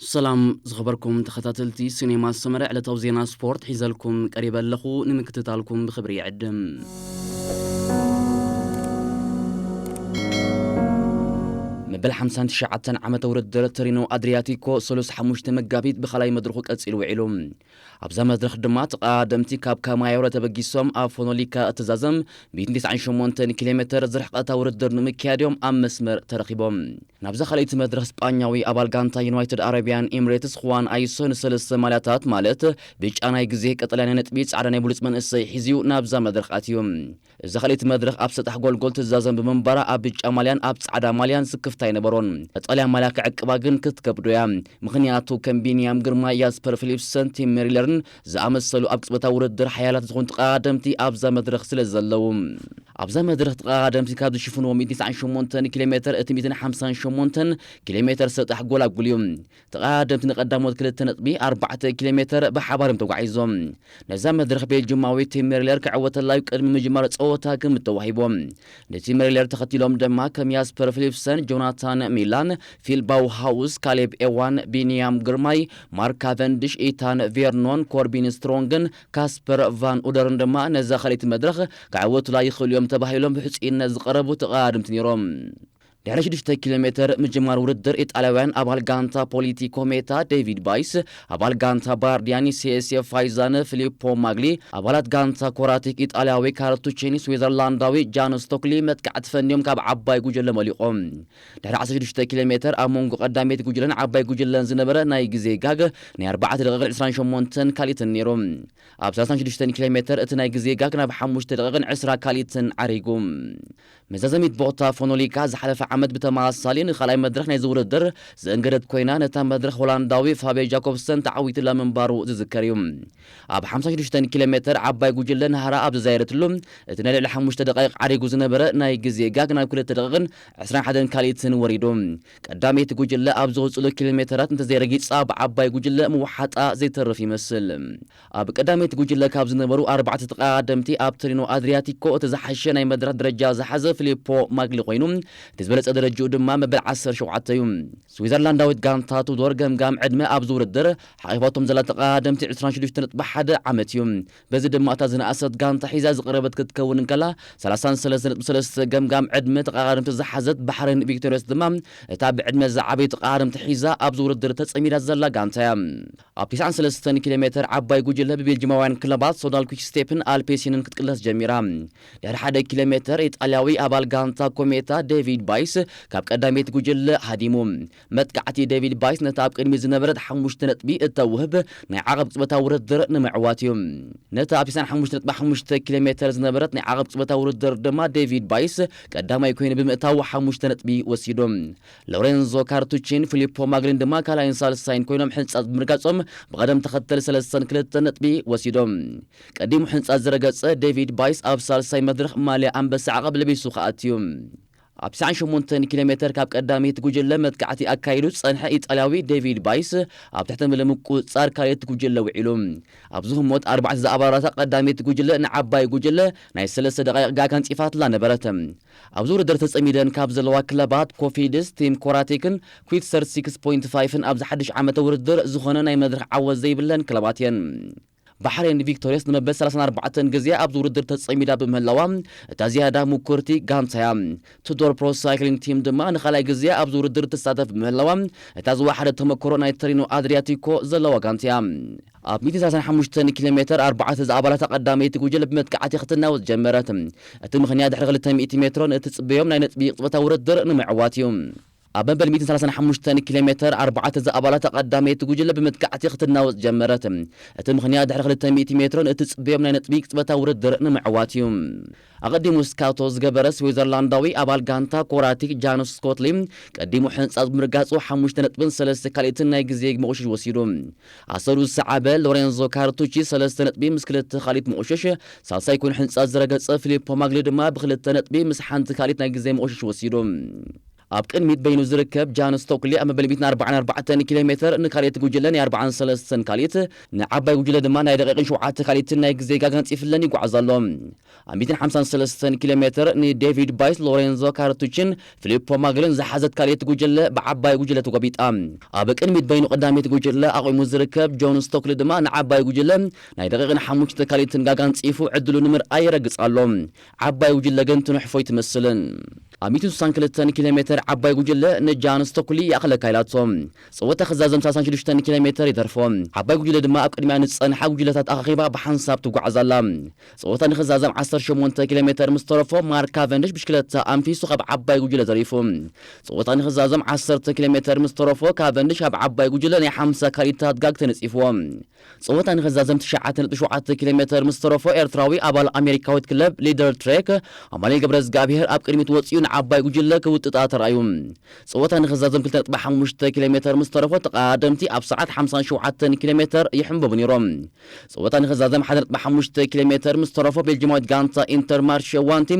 ሰላም ዝኸበርኩም ተኸታተልቲ ሲኔማ ሰመረ፣ ዕለታዊ ዜና ስፖርት ሒዘልኩም ቀሪበ ኣለኹ። ንምክትታልኩም ብኽብሪ ይዕድም። መበል ሓምሳን ትሽዓተን ዓመተ ውድድር ተሪኖ ኣድሪያቲኮ ሰሉስ ሓሙሽተ መጋቢት ብኻልኣይ መድረኹ ቀጺሉ ውዒሉ። ኣብዛ መድረኽ ድማ ተቐዳደምቲ ካብ ካማዮረ ተበጊሶም ኣብ ፎኖሊካ እትዛዘም ሚእትን ተስዓን ሸሞንተን ኪሎ ሜተር ዝርሕቐታ ውድድር ንምክያድ እዮም ኣብ መስመር ተረኺቦም። ናብዛ ካልኣይቲ መድረኽ ስጳኛዊ ኣባል ጋንታ ዩናይትድ ኣረቢያን ኤምሬትስ ኹዋን ኣይሶ ንሰለስተ ማልያታት ማለት ብጫ ናይ ግዜ ቀጠልያ ናይ ነጥቢ ጻዕዳ ናይ ብሉጽ መንእሰይ ሒዝዩ ናብዛ መድረኽ ኣትዩ። እዛ ካልኣይቲ መድረኽ ኣብ ሰጣሕ ጎልጎል ትዛዘም ብምንባራ ኣብ ብጫ ማልያን ኣብ ጻዕዳ ማልያን ስክፍታ ኣይነበሮን። ቀጠልያ ማልያ ክዕቅባ ግን ክትከብዶ እያ። ምኽንያቱ ከም ቢንያም ግርማ፣ ያስፐር ፊሊፕሰን፣ ቲም ሜሪለርን ዝኣመሰሉ ኣብ ቅጽበታዊ ውድድር ሓያላት ዝኾኑ ተቐዳደምቲ ኣብዛ መድረኽ ስለ ዘለዉ። ኣብዛ መድረኽ ተቐዳደምቲ ካብ ዝሽፍንዎ ሚእትን ተስዓን ሸሞንተን ኪሎ ሜተር እቲ ሚእትን ሓምሳን ሸሞንተን ኪሎ ሜተር ሰጣሕ ጎላጉል እዩ። ተቐዳደምቲ ንቐዳሞት ክልተ ነጥቢ ኣርባዕተ ኪሎ ሜተር ብሓባር እዮም ተጓዒዞም። ነዛ መድረኽ ቤልጅማዊ ቲም ሜሪለር ክዕወተላ እዩ ቅድሚ ምጅማር ጸወታ ግምት ተዋሂቦም። ነቲ ሜሪለር ተኸቲሎም ድማ ከም ያስፐር ፊሊፕሰን፣ ጆናታን ሚላን፣ ፊል ባውሃውስ፣ ካሌብ ኤዋን፣ ቢንያም ግርማይ፣ ማርክ ካቨንድሽ፣ ኢታን ቬርኖን፣ ኮርቢን ስትሮንግን ካስፐር ቫን ኡደርን ድማ ነዛ ካልኣይቲ መድረኽ ክዕወቱላ ይኽእሉ እዮም ተባሂሎም ብሕጹይነት ዝቐረቡ ተቐዳደምቲ ነይሮም። ድሕሪ ሽዱሽተ ኪሎ ሜተር ምጅማር ውድድር፣ ኢጣልያውያን ኣባል ጋንታ ፖሊቲ ኮሜታ ዴቪድ ባይስ፣ ኣባል ጋንታ ባርዲያኒ ሴሴ ፋይዛን ፊሊፖ ማግሊ፣ ኣባላት ጋንታ ኮራቲክ ኢጣልያዊ ካርቱቺኒ ስዊዘርላንዳዊ ጃን ስቶክሊ መጥቃዕቲ ፈንዮም ካብ ዓባይ ጉጅለ መሊቖም። ድሕሪ ዓሰርተ ሽዱሽተ ኪሎ ሜተር ኣብ መንጎ ቀዳመይቲ ጉጅለን ዓባይ ጉጅለን ዝነበረ ናይ ግዜ ጋግ ናይ ኣርባዕተ ደቂቕን ዕስራን ሸሞንተን ካልኢትን ነይሩ። ኣብ ሰላሳን ሽዱሽተን ኪሎ ሜተር እቲ ናይ ግዜ ጋግ ናብ ሓሙሽተ ደቂቕን ዕስራ ካልኢትን ዓሪጉ። መዛዘሚት ቦታ ፎኖሊካ ዝሓለፈ ዓመት ብተመሳሳሊ ንኻልኣይ መድረኽ ናይዚ ውድድር ዘእንገደት ኮይና፣ ነታ መድረኽ ሆላንዳዊ ፋቤ ጃኮብሰን ተዓዊትላ ምንባሩ ዝዝከር እዩ። ኣብ ሓምሳ ሽዱሽተ ኪሎ ሜተር ዓባይ ጉጅለ ንሃራ ኣብ ዝዛየደትሉ፣ እቲ ናይ ልዕሊ ሓሙሽተ ደቃይቕ ዓሪጉ ዝነበረ ናይ ግዜ ጋግ ናብ ክልተ ደቂቕን ዕስራን ሓደን ካልኢትን ወሪዱ። ቀዳመይቲ ጉጅለ ኣብ ዝቕጽሉ ኪሎ ሜተራት እንተዘይረጊጻ፣ ብዓባይ ጉጅለ ምውሓጣ ዘይተርፍ ይመስል። ኣብ ቀዳመይቲ ጉጅለ ካብ ዝነበሩ ኣርባዕተ ተቐዳደምቲ ኣብ ተሪኖ ኣድሪያቲኮ እቲ ዝሓሸ ናይ መድረኽ ደረጃ ዝሓዘ ፊሊፖ ማግሊ ኮይኑ፣ እቲ ዝበለጸ ደረጃኡ ድማ መበል ዓሰርተ ሸውዓተ እዩ። ስዊዘርላንዳዊት ጋንታ ቱዶር ገምጋም ዕድመ ኣብዚ ውድድር ሓቒፋቶም ዘላ ተቐዳደምቲ ዕስራን ሽዱሽተ ነጥቢ ሓደ ዓመት እዩ። በዚ ድማ እታ ዝነኣሰት ጋንታ ሒዛ ዝቐረበት ክትከውን እንከላ፣ ሰላሳን ሰለስተ ነጥቢ ሰለስተ ገምጋም ዕድመ ተቐዳደምቲ ዝሓዘት ባሕሬን ቪክቶሪያስ ድማ እታ ብዕድመ ዝዓበዩ ተቐዳደምቲ ሒዛ ኣብዚ ውድድር ተጸሚዳ ዘላ ጋንታ እያ። ኣብ ተስዓን ሰለስተን ኪሎ ሜተር ዓባይ ጉጅለ ብቤልጂማውያን ክለባት ሶዳል ኲክ ስቴፕን ኣልፔሲንን ክትቅለስ ጀሚራ። ድሕሪ ሓደ ኪሎ ሜተር ኢጣልያዊ ኣባል ጋንታ ኮሜታ ዴቪድ ባይስ ካብ ቀዳመይቲ ጉጅለ ሃዲሙ። መጥቃዕቲ ዴቪድ ባይስ ነቲ ኣብ ቅድሚት ዝነበረት ሓሙሽተ ነጥቢ እተውህብ ናይ ዓቐብ ቅጽበታዊ ውድድር ንምዕዋት እዩ። ነቲ ኣብ ተስዓን ሓሙሽተ ነጥቢ ሓሙሽተ ኪሎ ሜተር ዝነበረት ናይ ዓቐብ ቅጽበታዊ ውድድር ድማ ዴቪድ ባይስ ቀዳማይ ኮይኑ ብምእታው ሓሙሽተ ነጥቢ ወሲዱ። ሎሬንዞ ካርቱቺን ፊሊፖ ማግሊን ድማ ካልኣይን ሳልሳይን ኮይኖም ሕንጻት ብምርጋጾም ብቐደም ተኸተል ሰለስተን ክልተ ነጥቢ ወሲዶም። ቀዲሙ ሕንጻት ዝረገጸ ዴቪድ ባይስ ኣብ ሳልሳይ መድረኽ ማልያ ኣንበሳ ዓቐብ ለቢሱ ክኣትዩ። ኣብ ተስዓን ሸሞንተን ኪሎ ሜተር ካብ ቀዳመይቲ ጉጅለ መጥቃዕቲ ኣካይዱ ዝጸንሐ ኢጣልያዊ ዴቪድ ባይስ ኣብ ትሕቲ ምሉእ ምቁጽጻር ካልኣይቲ ጉጅለ ውዒሉ። ኣብዚ ህሞት ኣርባዕተ ዝኣባላታ ቀዳመይቲ ጉጅለ ንዓባይ ጉጅለ ናይ ሰለስተ ደቓይቕ ጋግ ኣንጺፋትላ ነበረት። ኣብዚ ውድድር ተጸሚደን ካብ ዘለዋ ክለባት ኮፊድስ፣ ቲም ኮራቲክን ኩዊት ሰርቲ ሲክስ ፖይንት ፋይፍን ኣብዚ ሓድሽ ዓመተ ውድድር ዝኾነ ናይ መድረኽ ዓወት ዘይብለን ክለባት እየን። ባሕሬን ቪክቶሪያስ ንመበል ሰላሳን ኣርባዕተን ግዜ ኣብዚ ውድድር ተጸሚዳ ብምህላዋ፣ እታ ዝያዳ ምኩርቲ ጋንታ እያ። ቱዶር ፕሮ ሳይክሊንግ ቲም ድማ ንኻልኣይ ግዜ ኣብዚ ውድድር ትሳተፍ ብምህላዋ፣ እታ ዝወሓደት ተመክሮ ናይ ተሪኖ ኣድሪያቲኮ ዘለዋ ጋንታ እያ። ኣብ ሚእትን ሰላሳን ሓሙሽተን ኪሎ ሜተር ኣርባዕተ ዝኣባላታ ቀዳመይቲ ጉጅለ ብመጥቃዕቲ ክትናወጽ ጀመረት። እቲ ምኽንያት ድሕሪ ክልተ ሚእቲ ሜትሮን እትጽበዮም ናይ ነጥቢ ቅጽበታዊ ውድድር ንምዕዋት እዩ። ኣብ መበል ሚእትን ሰላሳን ሓሙሽተን ኪሎ ሜተር ኣርባዕተ ዝኣባላታ ቀዳመይቲ ጉጅለ ብመጥቃዕቲ ክትናወጽ ጀመረት። እቲ ምኽንያት ድሕሪ ክልተ ሚእቲ ሜትሮን እትጽበዮም ናይ ነጥቢ ቅጽበታዊ ውድድር ንምዕዋት እዩ። ኣቐዲሙ ስካቶ ዝገበረ ስዊዘርላንዳዊ ኣባል ጋንታ ኮራቲክ ጃን ስኮትሊ ቀዲሙ ሕንጻት ብምርጋጹ ሓሙሽተ ነጥብን ሰለስተ ካልኢትን ናይ ግዜ መቑሽሽ ወሲዱ። ኣሰሩ ዝሰዓበ ሎሬንዞ ካርቱቺ ሰለስተ ነጥቢ ምስ ክልተ ካልኢት መቑሽሽ፣ ሳልሳይ ኮይኑ ሕንጻት ዝረገጸ ፊሊፖ ማግሊ ድማ ብክልተ ነጥቢ ምስ ሓንቲ ካልኢት ናይ ግዜ መቑሽሽ ወሲዱ። ኣብ ቅድሚት በይኑ ዝርከብ ጃን ስቶክሊ ኣብ መበል ሚእትን ኣርባዓን ኣርባዕተን ኪሎ ሜትር ንካልኣይቲ ጉጅለ ናይ ኣርባዓን ሰለስተን ካልኢት፣ ንዓባይ ጉጅለ ድማ ናይ ደቂቕን ሸውዓተ ካልኢትን ናይ ግዜ ጋጋ ኣንጺፍለን ይጓዓዝ ኣሎ። ኣብ ሚእትን ሓምሳን ሰለስተን ኪሎ ሜትር ንዴቪድ ባይስ፣ ሎሬንዞ ካርቱችን ፊሊፖ ማግልን ዝሓዘት ካልኣይቲ ጉጅለ ብዓባይ ጉጅለ ተጎቢጣ። ኣብ ቅድሚት በይኑ ቀዳመይቲ ጉጅለ ኣቑሙ ዝርከብ ጆን ስቶክሊ ድማ ንዓባይ ጉጅለ ናይ ደቂቕን ሓሙሽተ ካልኢትን ጋጋ ኣንጺፉ ዕድሉ ንምርኣይ ይረግጽ ኣሎ። ዓባይ ጉጅለ ግን ትንሕፎ ኣይትመስልን። ኣብ ሚእትን ስሳን ክልተን ኪሎ ሜትር ዓባይ ጉጅለ ንጃን ስቶክሊ ይኣኽለካ ኢላቶ። ጸወታ ክዛዘም ሰላሳን ሽዱሽተን ኪሎ ሜትር ይተርፎ። ዓባይ ጉጅለ ድማ ኣብ ቅድሚያ ንጸንሓ ጉጅለታት ኣኻኺባ ብሓንሳብ ትጓዓዝ ኣላ። ጸወታ ንኽዛዘም ዓሰርተ ሸሞንተ ኪሎ ሜትር ምስ ተረፎ፣ ማርክ ካቨንድሽ ብሽክለታ ኣንፊሱ ካብ ዓባይ ጉጅለ ተሪፉ። ጸወታ ንኽዛዘም ዓሰርተ ኪሎ ሜትር ምስ ተረፎ፣ ካቨንድሽ ኣብ ዓባይ ጉጅለ ናይ ሓምሳ ካልኢታት ጋግ ተነጺፍዎ። ጸወታ ንኽዛዘም ትሽዓተ ነጥቢ ሸውዓተ ኪሎ ሜትር ምስ ተረፎ፣ ኤርትራዊ ኣባል ኣሜሪካዊት ክለብ ሊደር ትሬክ ኣማኑኤል ገብረዝጋብሄር ኣብ ቅድሚት ወጺኡ ንዓባይ ጉጅለ ክውጥጣ ተራእዩ። ጸወታ ንኽዛዘም ክልተ ነጥቢ ሓሙሽተ ኪሎ ሜትር ምስ ተረፎ፣ ተቐዳደምቲ ኣብ ሰዓት ሓምሳን ሸውዓተን ኪሎ ሜትር ይሕንበቡ ነይሮም። ጸወታ ንኽዛዘም ሓደ ነጥቢ ሓሙሽተ ኪሎ ሜትር ምስ ተረፎ፣ ቤልጂማዊት ጋንታ ኢንተርማርሽ ዋንቲ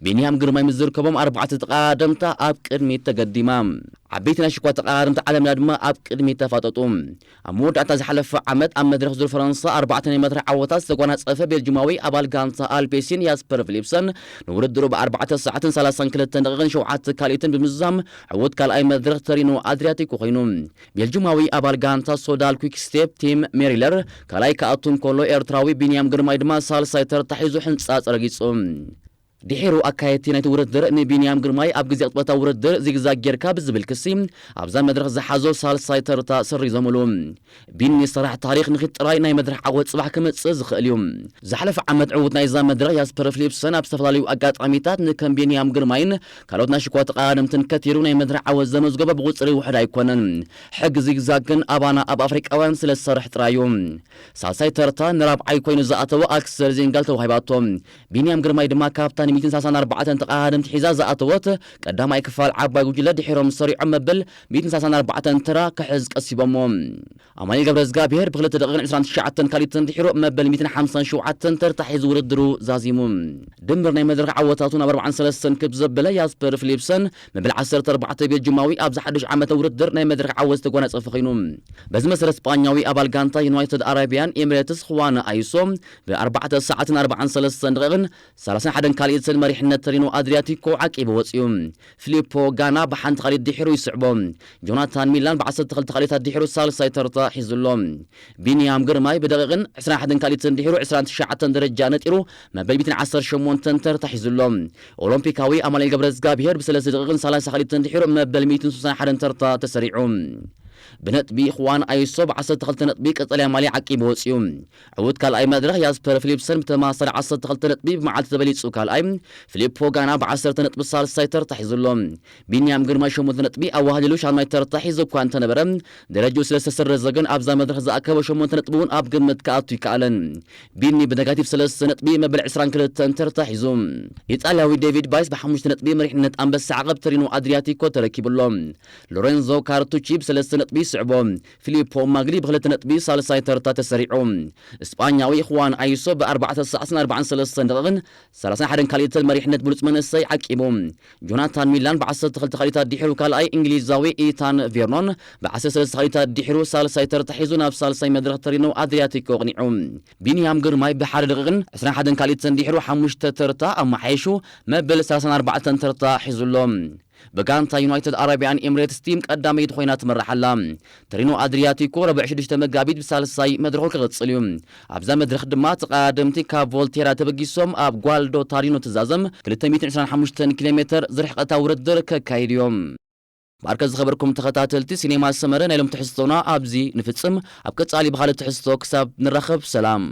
ቢንያም ግርማይ ምስ ዝርከቦም ኣርባዕተ ተቐዳደምታ ኣብ ቅድሚት ተገዲማ። ዓበይቲ ናይ ሽኳ ተቐዳደምቲ ዓለምና ድማ ኣብ ቅድሚት ተፋጠጡ። ኣብ መወዳእታ ዝሓለፈ ዓመት ኣብ መድረኽ ዙር ፈረንሳ ኣርባዕተ ናይ መድረኽ ዓወታት ዝተጓናጸፈ ቤልጂማዊ ኣባል ጋንታ ኣልፔሲን ያስፐር ፊሊፕሰን ንውድድሩ ብኣርባዕተ ሰዓትን ሰላሳን ክልተን ደቂቕን ሸውዓተ ካልኢትን ብምዝዛም ዕዉት ካልኣይ መድረኽ ተሪኖ ኣድሪያቲኮ ኮይኑ። ቤልጂማዊ ኣባል ጋንታ ሶዳል ኲክ ስቴፕ ቲም ሜሪለር ካልኣይ ክኣቱ እንከሎ፣ ኤርትራዊ ቢንያም ግርማይ ድማ ሳልሳይ ተርታ ሒዙ ሕንጻጽ ረጊጹ። ድሒሩ ኣካየድቲ ናይቲ ውድድር ንቢንያም ግርማይ ኣብ ግዜ ቅጽበታዊ ውድድር ዚግዛግ ጌርካ ብዝብል ክሲ ኣብዛ መድረኽ ዝሓዞ ሳልሳይ ተርታ ሰሪዞምሉ። ቢኒ ሰራሕ ታሪኽ ንኺድ ጥራይ ናይ መድረኽ ዓወት ጽባሕ ክመጽእ ዝኽእል እዩ። ዝሓለፈ ዓመት ዕዉት ናይዛ መድረኽ ያስፐር ፊሊፕሰን ኣብ ዝተፈላለዩ ኣጋጣሚታት ንከም ቢንያም ግርማይን ካልኦት ናይ ሽኳ ተቐዳደምትን ከቲሩ ናይ መድረኽ ዓወት ዘመዝገበ ብቑጽሪ ውሑድ ኣይኮነን። ሕጊ ዚግዛግ ግን ኣባና ኣብ ኣፍሪቃውያን ስለ ዝሰርሕ ጥራይ እዩ። ሳልሳይ ተርታ ንራብዓይ ኮይኑ ዝኣተወ ኣክሰል ዚንጋል ተዋሂባቶ። ቢንያም ግርማይ ድማ ካብታ ን ሚእትን ሰላሳን ኣርባዕተን ተቐዳደምቲ ሒዛ ዝኣተወት ቀዳማይ ክፋል ዓባይ ጉጅለ ድሒሮም ሰሪዖም መበል ሚእትን ሰላሳን ኣርባዕተን ተራ ክሕዝ ቀሲቦሞ። ኣማኑኤል ገብረዝጋብሄር ብክልተ ደቂቕን ዕስራን ትሽዓተን ካልኢትን ድሒሩ መበል ሚእትን ሓምሳን ሸውዓተን ተርታ ሒዙ ውድድሩ ዛዚሙ። ድምር ናይ መድረኽ ዓወታቱ ናብ ኣርባዓን ሰለስተን ክብ ዘበለ ያስፐር ፊሊፕሰን መበል ዓሰርተ ኣርባዕተ ቤልጂማዊ ኣብዚ ሓድሽ ዓመተ ውድድር ናይ መድረኽ ዓወት ዝተጓናጸፈ ኮይኑ። በዚ መሰረት ስጳኛዊ ኣባል ጋንታ ዩናይትድ ኣረቢያን ኤሚሬትስ ኹዋን ኣይሶ ብኣርባዕተ ሰዓትን ኣርባዓን ሰለስተን ደቂቕን ሰላሳን ሓደን ካልኢትን መሪሕነት ተሪኖ ኣድሪያቲኮ ዓቂቡ ወጺኡ። ፊሊፖ ጋና ብሓንቲ ካልኢት ድሒሩ ይስዕቦ። ጆናታን ሚላን ብዓሰርተ ክልተ ካልኢታት ድሒሩ ሳልሳይ ተርታ ሒዙ ኣሎ። ቢንያም ግርማይ ብደቂቕን ዕስራን ሓደን ካልኢትን ድሒሩ ዕስራን ትሽዓተን ደረጃ ነጢሩ መበል ሚእትን ዓሰርተ ሸሞንተን ተርታ ሒዙ ኣሎ። ኦሎምፒካዊ ኣማኑኤል ገብረዝጋብሄር ብሰለስተ ደቂቕን ሰላሳ ካልኢትን ድሒሩ መበል ሚእትን ስሳን ሓደን ተርታ ተሰሪዑ። ብነጥቢ ኹዋን ኣይሶ ብዓሰርተ ክልተ ነጥቢ ቀጠልያ ማልያ ዓቂቡ ወጺኡ። ዕዉት ካልኣይ መድረኽ ያስፐር ፊሊፕሰን ብተመሳሳሊ ዓሰርተ ክልተ ነጥቢ ብመዓልቲ ተበሊጹ ካልኣይ፣ ፊሊፖ ጋና ብዓሰርተ ነጥቢ ሳልሳይ ተርታ ሒዙ ኣሎ። ቢንያም ግርማይ ሸሞንተ ነጥቢ ኣዋህሊሉ ሻማይ ተርታ ሒዙ እኳ እንተነበረ፣ ደረጃኡ ስለ ዝተሰረዘ ግን ኣብዛ መድረኽ ዝኣከቦ ሸሞንተ ነጥቢ እውን ኣብ ግምት ክኣቱ ይከኣለን። ቢኒ ብነጋቲቭ ሰለስተ ነጥቢ መበል ዕስራን ክልተን ተርታ ሒዙ። ኢጣልያዊ ዴቪድ ባይስ ብሓሙሽተ ነጥቢ መሪሕነት ኣንበሳ ዓቐብ ተሪኖ ኣድሪያቲኮ ተረኪቡ ኣሎ። ሎሬንዞ ካርቱቺ ብሰለስተ ነጥቢ ይስዕቦ። ፊሊፖ ማግሊ ብክልተ ነጥቢ ሳልሳይ ተርታ ተሰሪዑ። ስጳኛዊ ኹዋን ኣይሶ ብኣርባዕተ ሰዓትን ኣርባዓን ሰለስተን ደቂቕን ሰላሳን ሓደን ካልኢትን መሪሕነት ብሉጽ መንእሰይ ዓቂቡ። ጆናታን ሚላን ብዓሰርተ ክልተ ካልኢታት ድሒሩ ካልኣይ፣ እንግሊዛዊ ኢታን ቬርኖን ብዓሰርተ ሰለስተ ካልኢታት ድሒሩ ሳልሳይ ተርታ ሒዙ ናብ ሳልሳይ መድረኽ ተሪኖ ኣድሪያቲኮ ኣቕኒዑ። ቢንያም ግርማይ ብሓደ ደቂቕን ዕስራን ሓደን ካልኢትን ድሒሩ ሓሙሽተ ተርታ ኣመሓይሹ መበል ሰላሳን ኣርባዕተን ተርታ ሒዙ ኣሎ። ብጋንታ ዩናይትድ ኣረቢያን ኤምሬትስ ቲም ቀዳመይቲ ኮይና ትመርሕ ኣላ። ተሪኖ ኣድሪያቲኮ ረቡዕ ሽዱሽተ መጋቢት ብሳልሳይ መድረኹ ክቕጽል እዩ። ኣብዛ መድረኽ ድማ ተቐዳደምቲ ካብ ቮልቴራ ተበጊሶም ኣብ ጓልዶ ታሪኖ ትዛዘም ክልተ ሚእትን ዕስራን ሓሙሽተን ኪሎ ሜትር ዝርሕቐታ ውድድር ከካይዱ እዮም። ማርከ ዝኸበርኩም ተኸታተልቲ ሲኔማ ሰመረ፣ ናይ ሎም ትሕዝቶና ኣብዚ ንፍጽም። ኣብ ቀጻሊ ብኻልእ ትሕዝቶ ክሳብ ንራኸብ፣ ሰላም።